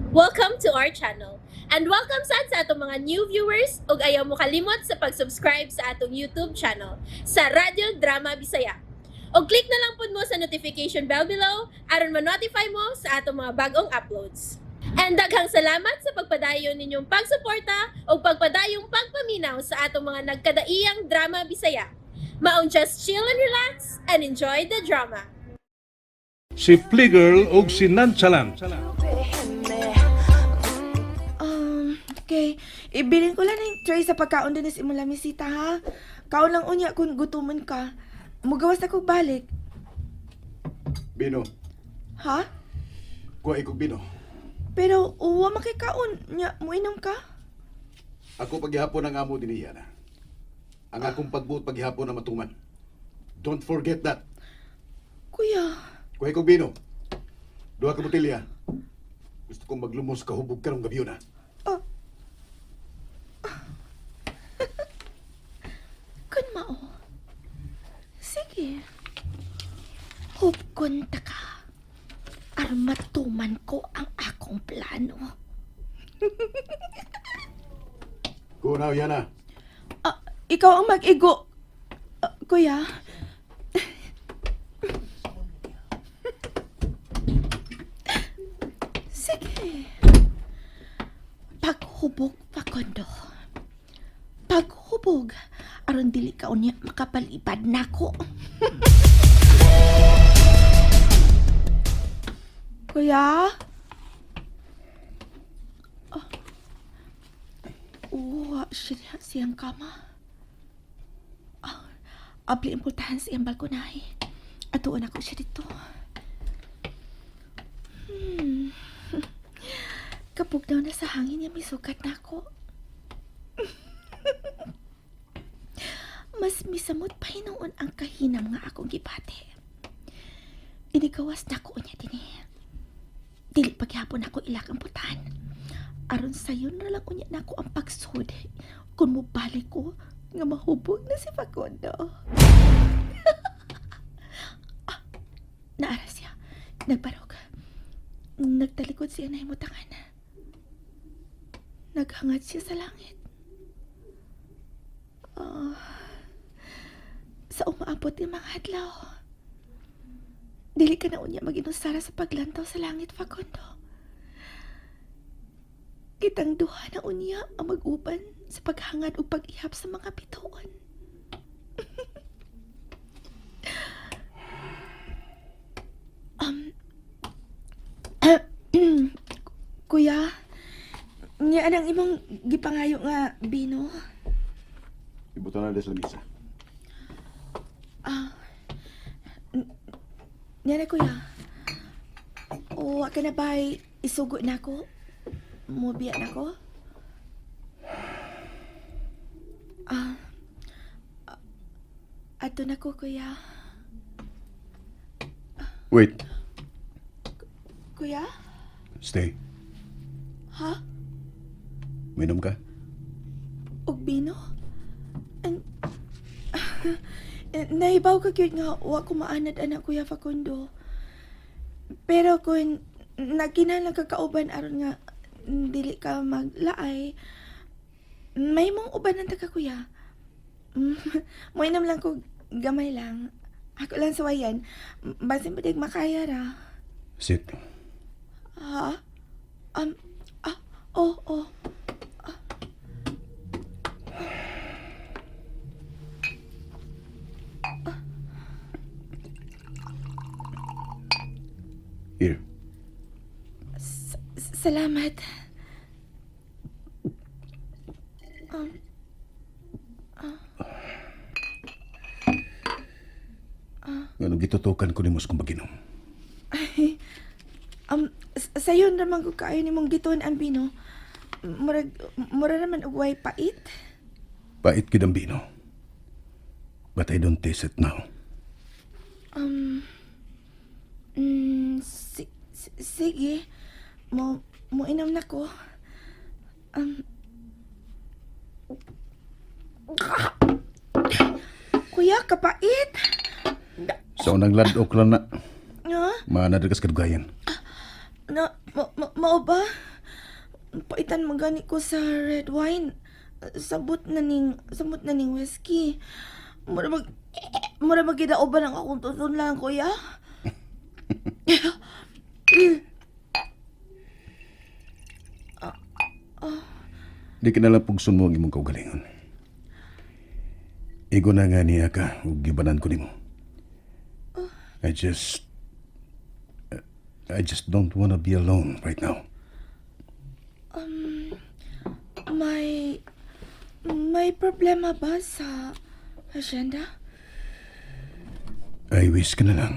Welcome to our channel. And welcome sad sa atong mga new viewers ug ayaw mo kalimot sa pag-subscribe sa atong YouTube channel sa Radyo Drama Bisaya. Og click na lang pud mo sa notification bell below aron ma-notify mo sa atong mga bagong uploads. And daghang salamat sa pagpadayon ninyong pagsuporta ug pagpadayong pagpaminaw sa atong mga nagkadaiyang drama Bisaya. Maong just chill and relax and enjoy the drama. Si Fliegel ug si Nonchalant. Okay. Ibilin ko lang ng tray sa pagkaon din sa imong lamisita, ha? Kaon lang unya kung gutomon ka. Mugawas na kog balik. Bino, Ha? kuha ikog bino. Pero uwa makikaon. Nya, muinom ka? Ako paghihapon ang amo din na. Ang akong pagbuot paghihapon na matuman. Don't forget that. Kuya, Kuha ikog bino. Duha ka botelya. Gusto kong maglumos kahubog karong gabi na. Oh. Kun mao. Sige. Hupkon ta ka. Aron matuman ko ang akong plano. Go now, Yana. Ah, ikaw ang mag-igo. Ah, kuya. Sige. Paghubog, Facundo. Paghubog. Aron dili ka unya makapalipad nako. Kuya? Uwa, siya siyang kama. Ah, abli importante sa iyang balkonahe. Atuon ako siya dito. Kapugnaw na sa hangin niya, may sugat na ako. Mas misamot pa hinuon ang kahinam nga akong gibati. Inigawas na ko niya din eh. Dili paghapon ako ilak ang putan. Aron sayon na lang unya nako ang pagsud kung mobalik ko nga mahubog na si Facundo. Ah, naara siya. Nagbarog. Nagtalikod siya na himutangan. Naghangad siya sa langit. Ah, sa umaabot ng mga adlaw. Dili ka na unya maginusara sa paglantaw sa langit, Facundo. Kitang duha na unya ang mag-uban sa paghangad ug pag-ihap sa mga bituon. Kuya, niya anang imong gipangayo nga bino? Ibutan na sa lamisa. Ah, niya na, kuya. O, ka na ba isugo na ako? Mubiya na ko? Ah, ato na ko, kuya. Wait. Kuya? Stay. Ha? Minom ka? Og bino? An Nahibaw ka gyud nga wa ko maanad ana, Kuya Facundo. Pero kung nagkinahanglan ka kauban aron nga dili ka maglaay, may mong uban ta ka, kuya. Moinom lang ko gamay lang. Ako lang sawayan. Basin pa makaya ra. Sit. Ha? Ah, oh. Here. Salamat. Nganong gitutukan ko nimo sa kong pag-inom? Ay, sayon naman ko kaayo nimong gituon ang bino. Murag, mura naman og way pait. Pait gid ang bino. But I don't taste it now. Sige. Mo inom na ko. Kuya, kapait. Sa unang ladok lang na, Ha? maanad ka sa kadugayan. Na, mao ba? Paitan man gani ko sa red wine. Sabot na ning whiskey. Mura mag gidauban ang akong tuton lang, kuya. Di ka nalang pugson mo ang imong kaugalingon. Igo na nga niya ka ug gibanan ko nimo. I just I just don't wanna be alone right now. May problema ba sa agenda? I wish ka na lang.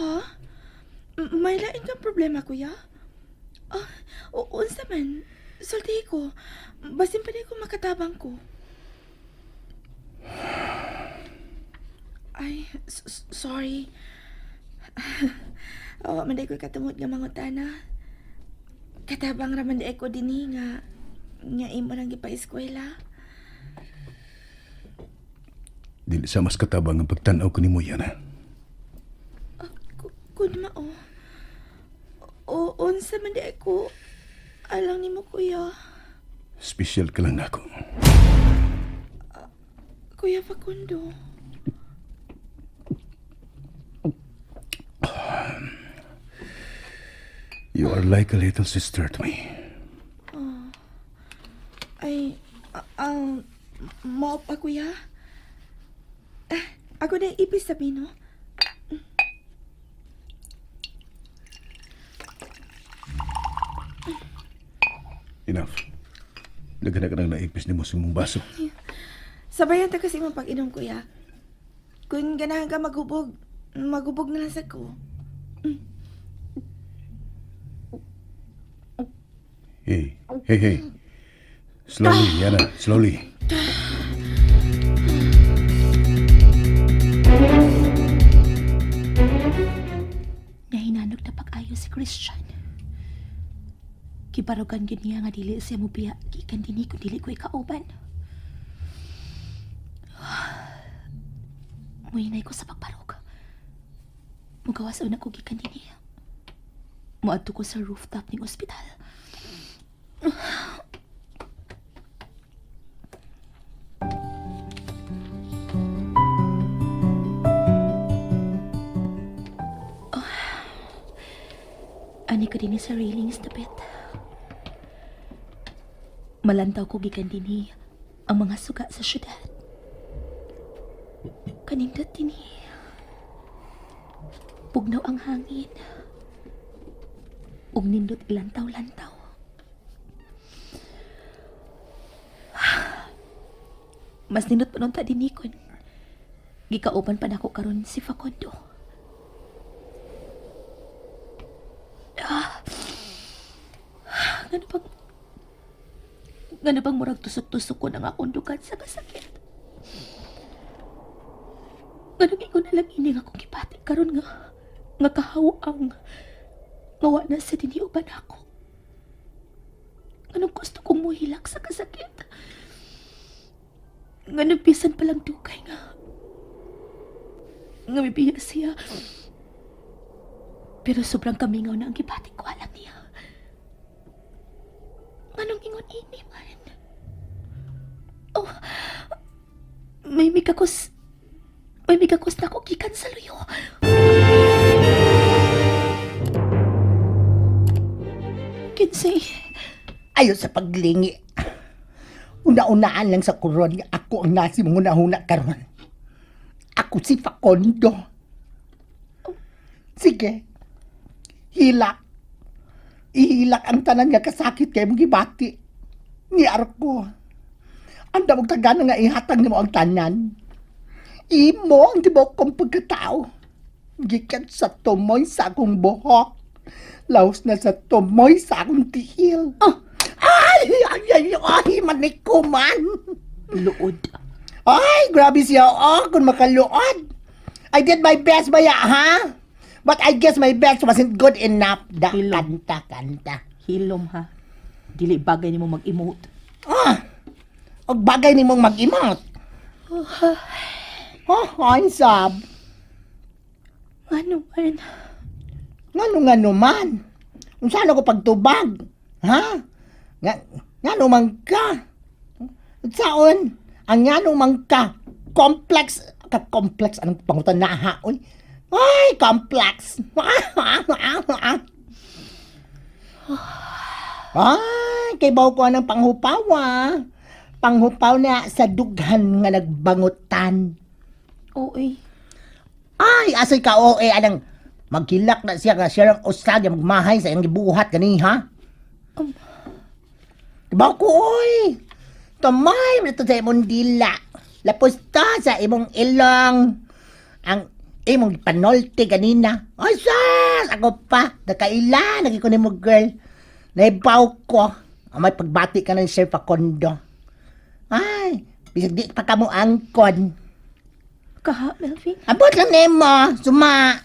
Ha? May lain kang problema, kuya? Ah, unsa man? Sulti ko. Basin pa di ko makatabang ko. Ay, sorry. Oh, man di ko katumod nga mangutana. Katabang ra man di ko dinhi nga nga imo nang gipa-eskwela. Dili sa mas katabang ang pagtan-aw ko nimo, Yana. Ah, kun mao. O unsa man di ko alang nimo, kuya. Special ka lang nako. Kuya Facundo. You are like a little sister to me. Ay, mao pa, kuya. Ah, ako na ipis sabi, no? Enough. Daghan na ka nang naipis nimo sa imong baso. Sabayan ta kasi imong pag-inom, kuya. Kung ganahan ka maghubog, maghubog na lang sa ko. Hey, hey, hey. Slowly, Yana, slowly. Nahinanog na pag-ayo si Christian. Kibarugan gyud niya nga dili siya mobiya gikan dinhi kun dili ko ikauban. Muhinay ko sa pagbarog. Mugawas una ko gikan dinhi. Moadto ko sa rooftop ning ospital. Ani ko dinhi sa railings dapit. Malantaw ko gikan dinhi ang mga suga sa syudad. Kanindot dinhi. Pugnaw ang hangin. Ug nindot ilantaw-lantaw. Mas nindot pa nun ta dinhi kon gikauban pa nako karon si Facundo. Ngano bang Ngano bang murag tusok-tusok ko na nga akong dugan sa kasakit? Ngano ingon na lang ini nga akong gibati karon nga nga kahawang nga wa na sa dinhi uban ako. Nganong gusto kong muhilak sa kasakit? Nganong bisan pa lang dugay nga nga mibiya siya. Pero sobrang kamingaw na ang gibati ko alang niya. Anong ingon ini man? Oh, may migakos na ako gikan sa luyo. Kinsay, Ayon sa paglingi. Una-unaan lang sa kuron nga ako ang nasi mong una-una karon. Ako si Facondo. Sige. Hilak. Ihilak ang tanan nga kasakit kay mong gibati. Ni Arko. Ang damog tagana nga ihatag nimo ang tanan. Imo ang tibok kong pagkatao. Gikan sa tumoy sa akong buhok. Laos na sa tumoy sa akong tiil. Ay, ay, ay, ay, manikuman. Luod. Ay, grabe siya. Oh, kung makaluod. I did my best baya, ha? But I guess my best wasn't good enough. Da, Hilom. kanta, kanta. Hilom ha. Dili bagay nimo mag-emote. Ah, og bagay nimong mag-emote. Oh, ay, sab. Ano man? Ngano nga man. Unsa na ko pagtubag? Ha? Nga, nga man ka? Saon? Ang nga man ka? Complex. Ka-complex. Anong pangutan na ha? Uy. Ay, complex. Ay, kay baw ko ng panghupaw ah. Panghupaw na sa dughan nga nagbangutan. Oy. Ay, asay ka oo eh, anang maghilak na siya nga siya ang usa niya magmahay sa iyang gibuhat gani ha. Diba ko oy? Tamay mo to sa imong dila. Lapos ta sa imong ilong. Ang imong panolte ganina. Ay sas, ako pa nakaila lagi ko nimo girl. Naibaw ko. Amay pagbati ka ng Sir Facundo. Ay, bisag di pa kamo angkon. Kaha, Melvin. Abot lang nimo, suma.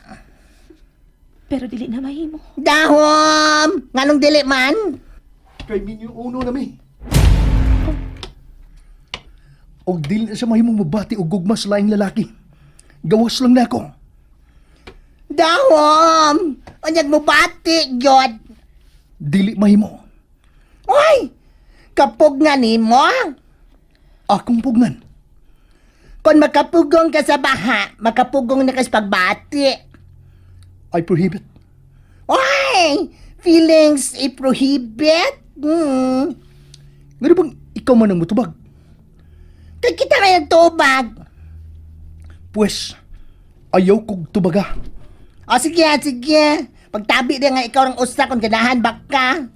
Pero dili na mahimo. Dahom! Nganong dili man? Kay minyo uno na mi. Og dili na siya mahimong mabati og gugma sa laing lalaki. Gawas lang na ako. Dahom! Unyag mo bati, gyud. Dili mahimo. Oy! Kapog nga nimo. Akong pugnan. Kung makapugong ka sa baha, makapugong na ka sa pagbati. I prohibit. Oy! Feelings i-prohibit? Ngano bang ikaw man ang mutubag? Kay kita may tubag. Pwes, ayaw kog tubaga. O sige, sige. Pagtabi din nga ikaw ng usa kung ganahan baka.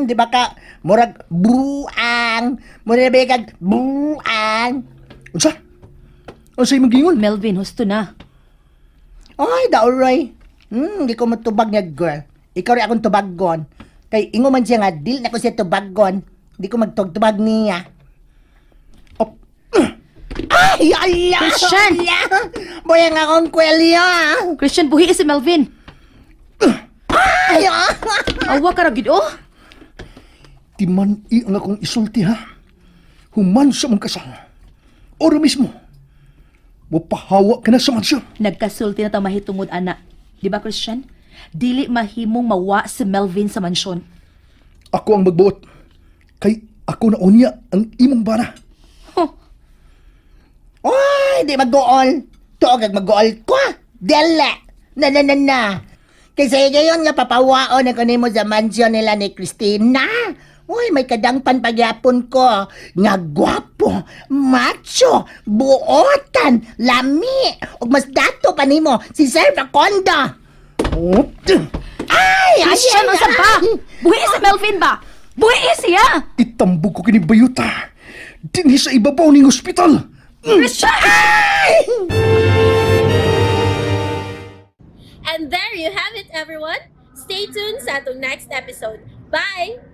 Di ba ka murag buang, murag ba kag buang. Unsa? Unsa imong giingon? Melvin, husto na. Ay, daoray. Di ko matubag niya, girl. Ikaw rin akong tubagon. Kay ingo man siya nga, dil na ko siya tubagon. Di ko magtugtubag niya. Op, Ay, ala! Christian! Ala! Boy, ang akong kwelyo, ah. Christian, buhi si Melvin. Ay, ah! Awa ka ra gid oh. timan-i ang akong isulti ha. Human sa mong kasal. Oro mismo. Mapahawa ka na sa mansyon. Nagkasulti na ta mahitungod ana. Di ba, Christian? Dili mahimong mawa si Melvin sa mansyon. Ako ang magbuot. Kay ako na unya ang imong bana. Huh. Oy, di mag-gool. Tuog ag mag-gool ko. Dili. Na na na na. Kaysa gayon nga papawaon ako nimo sa mansyon nila ni Christina. Uy, may kadangpan pagyapon ko. Nga gwapo, macho, buotan, lami. Ug mas dato pa nimo si Sir Facondo. Oh, Ay, ay, Christian, ay, unsa ba? ay. Buhi si Melvin ba? Buhi siya! Itambog ko kini bayuta. Dinhi sa ibabaw ning ospital. Christian! And there you have it, everyone. Stay tuned sa atong next episode. Bye!